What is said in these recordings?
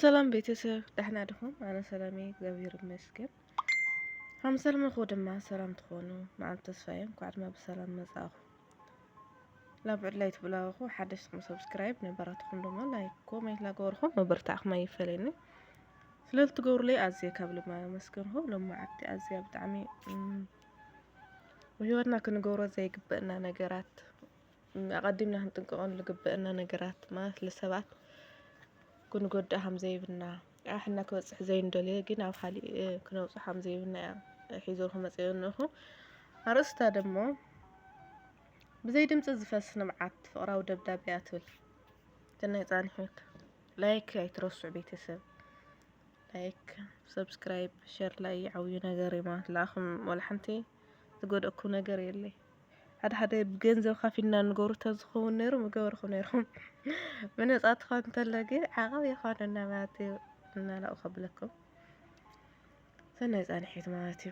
ሰላም ቤተሰብ፣ ደሕና ዲኹም? ኣነ ሰላም እየ፣ እግዚኣብሔር ይመስገን። ከም ሰልመኹ ድማ ሰላም ትኾኑ መዓልቲ ተስፋ እየ። እንኳዕ ድማ ብሰላም መጻእኹ። ላብ ዕድላይ ትብላኹ ሓደሽትኩም ሰብስክራይብ፣ ነባራትኩም ድማ ላይክ፣ ኮሜንት ላገበርኩም መበርታዕኩም ኣይፈለኒ። ስለ እትገብሩለይ ኣዝየ ካብ ልባ የመስግንኹ። ሎም መዓልቲ ኣዝያ ብጣዕሚ፣ እም፣ ብህይወትና ክንገብሮ ዘይግበእና ነገራት፣ እም፣ ኣቐዲምና ክንጥንቀቐሉ ዝግበእና ነገራት ማለት ንሰባት ክንጎድእ ከም ዘይብልና፣ ኣሕና ክበጽሕ ዘይንደልዮ ግን ኣብ ካሊእ፣ እ፣ ክነውጽኦ ከም ዘይብልና እያ ሒዘልኩም መጽየ እነኹ። ኣርእስታ ደሞ ብዘይ ድምጺ ዝፈስ ንብዓት ፍቕራዊ ደብዳቤ እያ ትብል። ሰናይ ጻንሒት። ላይክ ኣይትረስዑ ቤተሰብ። ላይክ፣ ሰብስክራይብ፣ ሸር ላይ ዓብዩ ነገር እዩ ማለት። ንኣኹም ወላ ሓንቲ ዝጎደእኩም ነገር የለይ። ሓደ ሓደ ብገንዘብ ካፊልና ንገብሩ ተዝኸውን ነይሩ ምገበርኹም ነይርኩም። ብነጻ ትኾን እንተሎ ግን ዓቐብ ይኾነና ማለት እዩ። እናላኡ ከብለኩም። ሰናይ ጻንሒት ማለት እዩ።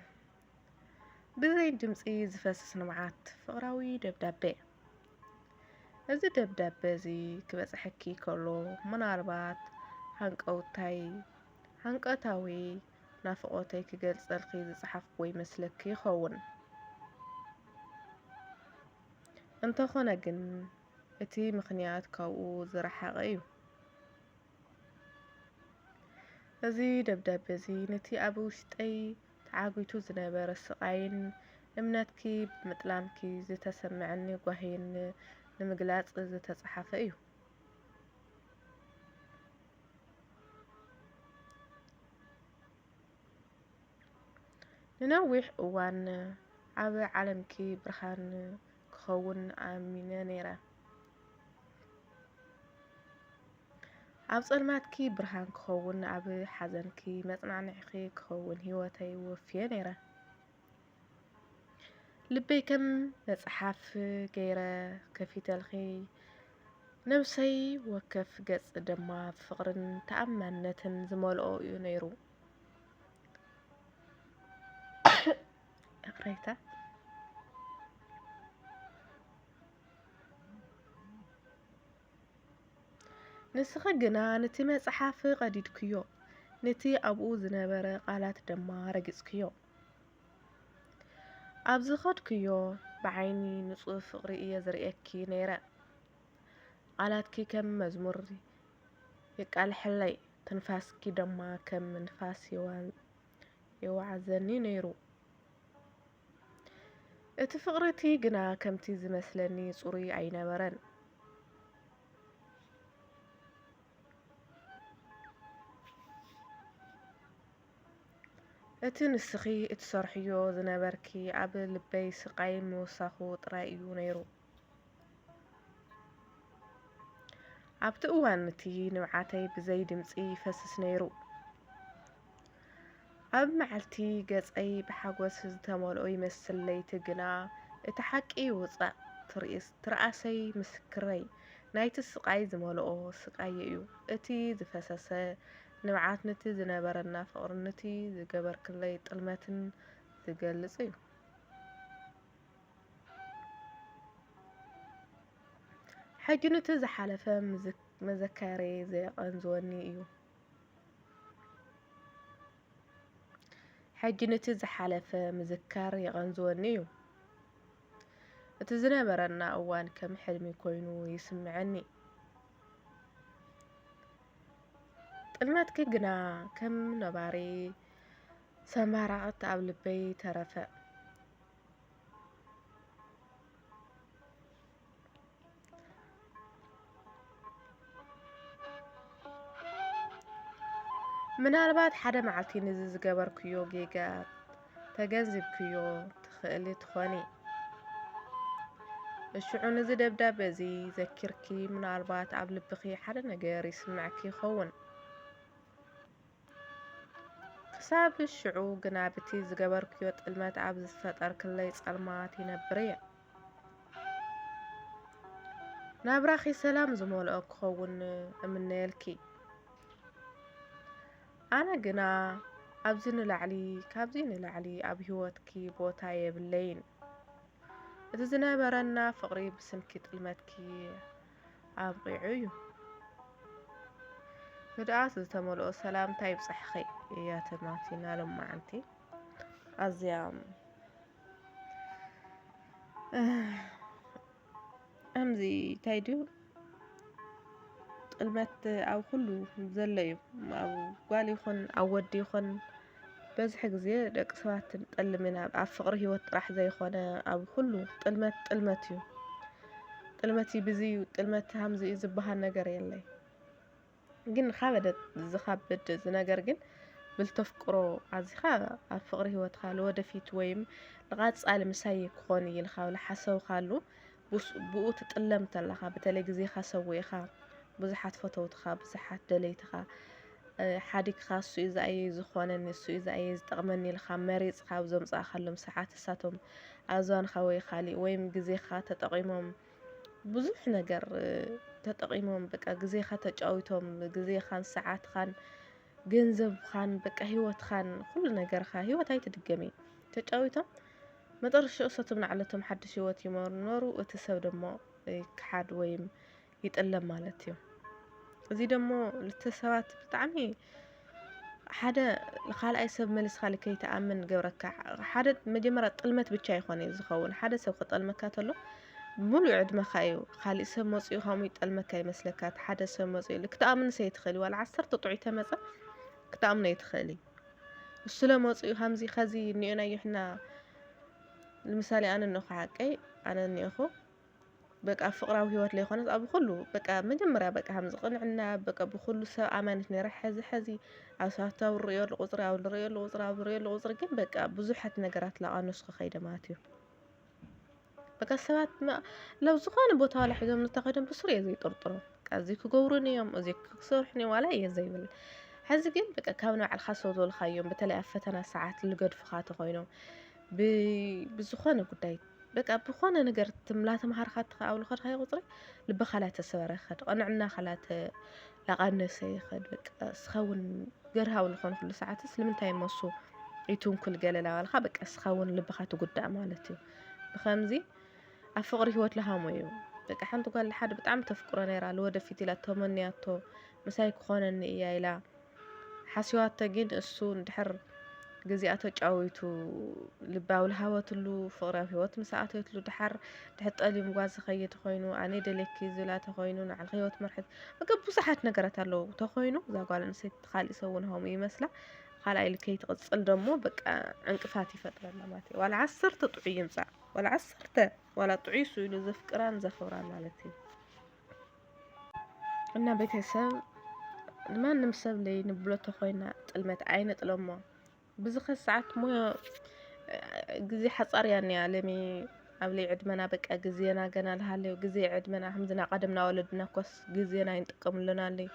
ብዘይ ድምጺ ዝፈስስ ንብዓት ፍቕራዊ ደብዳቤ። እዚ ደብዳቤ እዚ ክበጽሐኪ ከሎ፣ ምናልባት ሃንቀውታይ፣ ሃንቀታዊ ናፍቖተይ ክገልጸልኪ ዝጸሓፍኩዎ ይመስለኪ ይኸውን። እንተኾነ ግን፣ እቲ ምኽንያት ካብኡ ዝረሓቐ እዩ። እዚ ደብዳቤ እዚ ነቲ ኣብ ውሽጠይ ተዓጒቱ ዝነበረ ስቓይን እምነትኪ ብምጥላምኪ ዝተሰምዐኒ ጓሂን ንምግላጽ ዝተጻሕፈ እዩ። ንነዊሕ እዋን ኣብ ዓለምኪ ብርሃን ክኸውን ኣሚነ ነይረ። ኣብ ጸልማትኪ ብርሃን ክኸውን፣ ኣብ ሓዘንኪ መጽናንዒኺ ክኸውን ህይወተይ ወፍየ ነይረ። ልበይ ከም መጽሓፍ ገይረ ከፊተልኺ፣ ነብሰይ ወከፍ ገጽ ድማ ፍቕርን ተኣማንነትን ዝመልኦ እዩ ነይሩ። ይቕሬታ። ንስኺ ግና ነቲ መጽሓፍ ቀዲድክዮ፣ ነቲ ኣብኡ ዝነበረ ቃላት ድማ ረጊጽክዮ። ኣብ ዝኸድክዮ ብዓይኒ ንጹህ ፍቕሪ እየ ዝርእየኪ ነይረ። ቃላትኪ ከም መዝሙር የቃልሐለይ፣ ትንፋስኪ ድማ ከም ንፋስ የዋ-፣ የዋዕዘኒ ነይሩ። እቲ ፍቕሪ እቲ ግና ከምቲ ዝመስለኒ ጽሩይ ኣይነበረን። እቲ ንስኺ እትሰርሕዮ ዝነበርኪ ኣብ ልበይ ስቓይ ምውሳኹ ጥራይ እዩ ነይሩ። ኣብቲ እዋን እቲ ንብዓተይ ብዘይ ድምጺ ይፈስስ ነይሩ። ኣብ መዓልቲ ገጸይ ብሓጎስ ዝተመልኦ ይመስል፣ ለይቲ ግና እቲ ሓቂ ይውጻእ። ትርኢስ-፣ ትርኣሰይ ምስክረይ ናይቲ ስቓይ ዝመልኦ ስቓይ እዩ። እቲ ዝፈሰሰ ንብዓት ነቲ ዝነበረና ፍቕርን ነቲ ዝገበርክለይ ጥልመትን ዝገልጽ እዩ። ሕጂ ነቲ ዝሓለፈ ምዝ-፣ መዘካረይ ዘየቐንዝወኒ እዩ። ሕጂ ነቲ ዝሓለፈ ምዝካር የቐንዝወኒ እዩ። እቲ ዝነበረና እዋን ከም ሕልሚ ኮይኑ ይስምዐኒ። ጥልመትኪ ግና ከም ነባሪ ሰንባራቕት ኣብ ልበይ ተረፈ። ምናልባት ሓደ መዓልቲ ነዚ ዝገበርክዮ ጌጋ ተገንዚብክዮ ትኽእሊ ትኾኒ። እሽዑ ነዚ ደብዳበ እዚ ዘኪርኪ፣ ምናልባት ኣብ ልብኺ ሓደ ነገር ይስምዐኪ ይኸውን። ክሳብ ሽዑ ግና፣ ብቲ ዝገበርክዮ ጥልመት ኣብ ዝፈጠርክለይ ጸልማት ይነብር እየ። ናብራኺ ሰላም ዝመልኦ ክኸውን እምነየልኪ። ኣነ ግና ኣብዚ ንላዕሊ፣ ካብዚ ንላዕሊ ኣብ ህይወትኪ ቦታ የብለይን። እቲ ዝነበረና ፍቕሪ ብስንኪ ጥልመትኪ ኣብቒዑ እዩ። ህድኣት ዝተመልኦ ሰላምታ ይብጻሕኺ እያ ተማቲና ሎማዓንቲ። ኣዝያ ኣምዚ እንታይ ድዩ ጥልመት ኣብ ኩሉ ዘሎ እዩ። ኣብ ጓል ይኹን ኣብ ወዲ ይኹን በዝሒ ግዜ ደቂ ሰባት ንጠልም ኢና። ኣብ ፍቕሪ ህይወት ጥራሕ ዘይኮነ ኣብ ኩሉ ጥልመት ጥልመት እዩ። ጥልመት እዩ ብዚ እዩ ጥልመት ሃምዚ እዩ ዝበሃል ነገር የለይ። ግን ዝኻበደ ዝኻብድ እዚ ነገር ግን ብልተፍቅሮ ኣዚኻ ኣብ ፍቕሪ ህይወትካ ለወደፊት ወይም ንቓጻሊ ምሳይ ክኾን እዩ ኢልካ ለሓሰብካሉ ብስ- ብኡ ትጥለም ተለኻ በተለይ ግዜኻ ሰዊእኻ ብዙሓት ፈተውትኻ ብዙሓት ደለይትኻ ሓዲግካ እሱ እዩ ዝኣየ ዝኾነኒ እሱ እዩ ዝኣየ ዝጠቕመኒ ኢልካ መሪፅካ ኣብ ዘምፃእካሎም ሰዓት እሳቶም ኣብ ዝባንካ ወይ ካሊእ ወይም ግዜካ ተጠቒሞም ብዙሕ ነገር ተጠቒሞም በቃ ግዜኻ ተጫዊቶም ግዜኻን ሰዓትኻን ገንዘብኻን በቃ ህይወትኻን ኩሉ ነገርካ ህይወት ኣይትድገሚ ተጫዊቶም መጠረሻ እሶትም ንዓለቶም ሓድሽ ህይወት ይመሩ ኖሩ እቲ ሰብ ደሞ ይከሓድ ወይም ይጥለም ማለት እዩ። እዚ ደሞ ልተ ሰባት ብጣዕሚ ሓደ ካልኣይ ሰብ መሊስካ ልከይትኣምን ገብረካ ሓደ መጀመርያ ጥልመት ብቻ ይኮነ እዩ ዝኸውን ሓደ ሰብ ክጠልመካ ተሎ ሙሉእ ዕድመካ እዩ ካሊእ ሰብ መፅኡ ከምኡ ይጠልመካ ይመስለካ እቲ ሓደ ሰብ መፅኡ ኢሉ ክትኣምን ሰይትኽእል ዋላ ዓሰርተ ጥዑይ ተመፀ ክትኣምኖ ይትኽእል እዩ እሱ ለመፅኡ ከምዚ ከዚ እኒኦ ናየሕና ንምሳሌ ኣነ እነኹ ሓቀይ ኣነ እኒኦኹ በቃ ፍቕራዊ ህይወት ለይኮነስ ኣብ ኩሉ በቃ መጀመርያ በቃ ሃምዚ ቅንዕና በቃ ብኩሉ ሰብ ኣማኒት ነይረ ሕዚ ሕዚ ኣብ ሰባት ኣብ ርእየሉ ቁፅሪ ኣብ ርእየሉ ቁፅሪ ኣብ ርእየሉ ቁፅሪ ግን በቃ ብዙሓት ነገራት ላቐነስኩ ከይደ ማለት እዩ በቃ ሰባት ናብ ዝኾነ ቦታ ዋላ ሒዞም ንተኸይዶም ብስሩ እየ ዘይጥርጥሮም እዚ ክገብሩን እዮም እዚ ክሰርሑን እዮም ዋላ እየ ዘይብል ሕዚ ግን በቃ ካብ ንባዕልካ ሰው ዝበልካዮም በተለይ ኣብ ፈተና ሰዓት ልገድፉካ ተኮይኖም ብዝኾነ ጉዳይ በቃ ብኾነ ነገር ትም ላተምሃርካ ትኸ ኣብ ልኸድካዮ ቁፅሪ ልብኻ ላተሰበረ ይኸድ ቅንዕናኻ ላተ ላቐነሰ ይኸድ በቃ እስኻ እውን ገርሃዊ ልኾን ኩሉ ሰዓትስ ንምንታይ መሱ ይትንኩል ገለ ላባልካ በቃ እስኻ እውን ልብኻ ትጉዳእ ማለት እዩ ብኸምዚ ኣብ ፍቕሪ ህይወት ልሃሞ እዩ በቃ ሓንቲ ጓል ሓደ ብጣዕሚ ተፍቅሮ ነይራ ለወደፊት ኢላ ተመንያቶ ምሳይ ክኾነኒ እያ ኢላ ሓሲባቶ ግን እሱ እንድሕር ግዜኣ ተጫዊቱ ልባ ኣብ ልሃበትሉ ፍቕሪ ኣብ ህይወት ምስ ኣእተየትሉ ደሓር ድሕር ጠልዩ ምጓዝ ዝኸይድ ተኾይኑ ኣነ ደልየኪ ዝብላ ተኾይኑ ንዓልኺ ህይወት መርሐት በቃ ብዙሓት ነገራት ኣለዉ ተኾይኑ እዛ ጓል ኣንስተይቲ ካሊእ ሰብ እውን ከምኡ ይመስላ ካልኣይ ኢሉ ከይትቕፅል ደሞ በቃ ዕንቅፋት ይፈጥረላ ማለት እዩ ዋላ ዓሰርተ ጥዑይ ይምፃእ ዋላ ዓሰርተ ዋላ ጥዑይ እሱ ኢሉ ዘፍቅራን ዘኽብራን ማለት እዩ እና ቤተሰብ ንማንም ሰብ ለይ ንብሎ ተኾይና ጥልመት ኣይንጥለሞ ብዝኸ ሰዓት ሞ ግዜ ሓፃር እያ እኒኣ ለሚ ኣብ ለይ ዕድመና በቃ ግዜና ገና ልሃለዩ ግዜ ዕድመና ከምዚ ናቀደምና ወለድና ኮስ ግዜና ይንጥቀምሉና ኣለዩ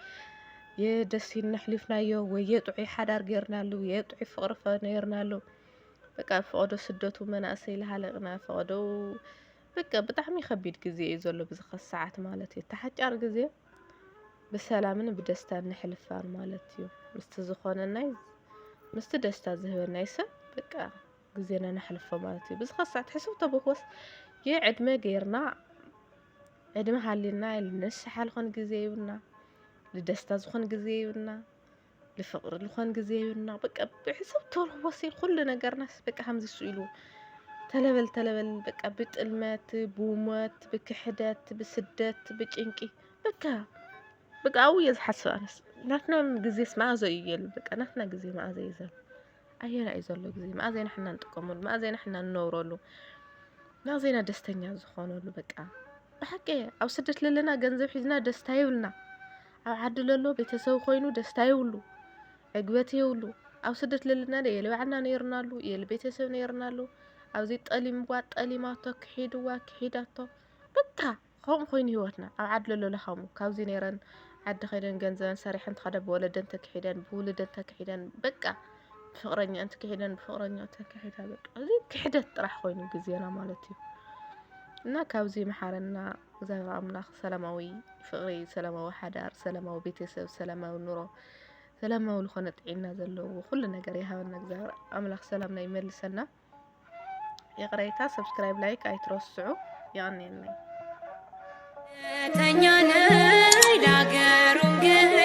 የደስ ነሕሊፍናዮ ወይ የጥዑይ ሓዳር ገይርናሉ የጥዑይ ፍቅሪ ነይርናሉ በቃ ፈቀዶ ስደቱ መናእሰይ ልሃለቅና ፈቀዶ በቃ ብጣዕሚ ከቢድ ግዜ እዩ ዘሎ ብዝኸ ሰዓት ማለት እዩ ተሓጫር ግዜ ብሰላምን ብደስታን ነሕልፋን ማለት እዩ። ምስቲ ዝኾነናይ ምስቲ ደስታ ዝህበናይ ሰብ በቃ ግዜና ነሕልፎ ማለት እዩ። ብዝኸ ሰዓት ሕስብ ተብልክዎስ የዕድመ ገይርና ዕድመ ሃልዩና ንስሓ ዝኾን ግዜ ይብልና፣ ንደስታ ዝኾን ግዜ ይብልና፣ ንፍቕሪ ዝኾን ግዜ ይብልና። በቃ ብሕስብ ተብልክዎስ ኩሉ ነገርናስ በቃ ከምዚ እሱ ኢሉ ተለበል ተለበል በቃ ብጥልመት፣ ብሞት፣ ብክሕደት፣ ብስደት፣ ብጭንቂ በቃ በቃ ኣብኡ እየ ዝሓስብ ኣነስ ናትና ግዜስ መኣዘ እዩ የሉ በቃ ናትና ግዜ መኣዘ እዩ ዘሎ ኣየና እዩ ዘሎ ግዜ መኣዘ ኢና ሕና ንጥቀመሉ መኣዘ ኢና ሕና ንነብረሉ መኣዘ ኢና ደስተኛ ዝኾነሉ በቃ ብሓቂ ኣብ ስደት ለለና ገንዘብ ሒዝና ደስታ ይብልና ኣብ ዓዲ ለሎ ቤተሰብ ኮይኑ ደስታ ይብሉ ዕግበት የብሉ ኣብ ስደት ለለና የለ ባዕልና ነይርናሉ የለ ቤተሰብ ነይርናሉ ኣብዚ ጠሊምዋ ጠሊማቶ ክሒድዋ ክሒዳቶ በቃ ከምኡ ኮይኑ ህይወትና ኣብ ዓዲ ለሎ ለሃሙ ካብዚ ነይረን ዓዲ ከይደን ገንዘበን ሰሪሐን ተኸደ ብወለደን ተክሒደን ብውልደን ተክሒደን በቃ ብፍቅረኛን ተክሒደን ብፍቅረኛ ተክሒዳ በቃ እዚ ክሕደት ጥራሕ ኮይኑ ግዜና ማለት እዩ እና ካብዚ መሓረና እግዚኣብሔር ኣምላኽ ሰላማዊ ፍቅሪ ሰላማዊ ሓዳር ሰላማዊ ቤተሰብ ሰላማዊ ኑሮ ሰላማዊ ልኾነ ጥዒና ዘለዎ ኩሉ ነገር ይሃበና እግዚኣብሔር ኣምላኽ ሰላምና ይመልሰና ይቕሬታ subscribe like ኣይትረስዑ የቐንየለይ ተኛነይ ዳገሩን ግን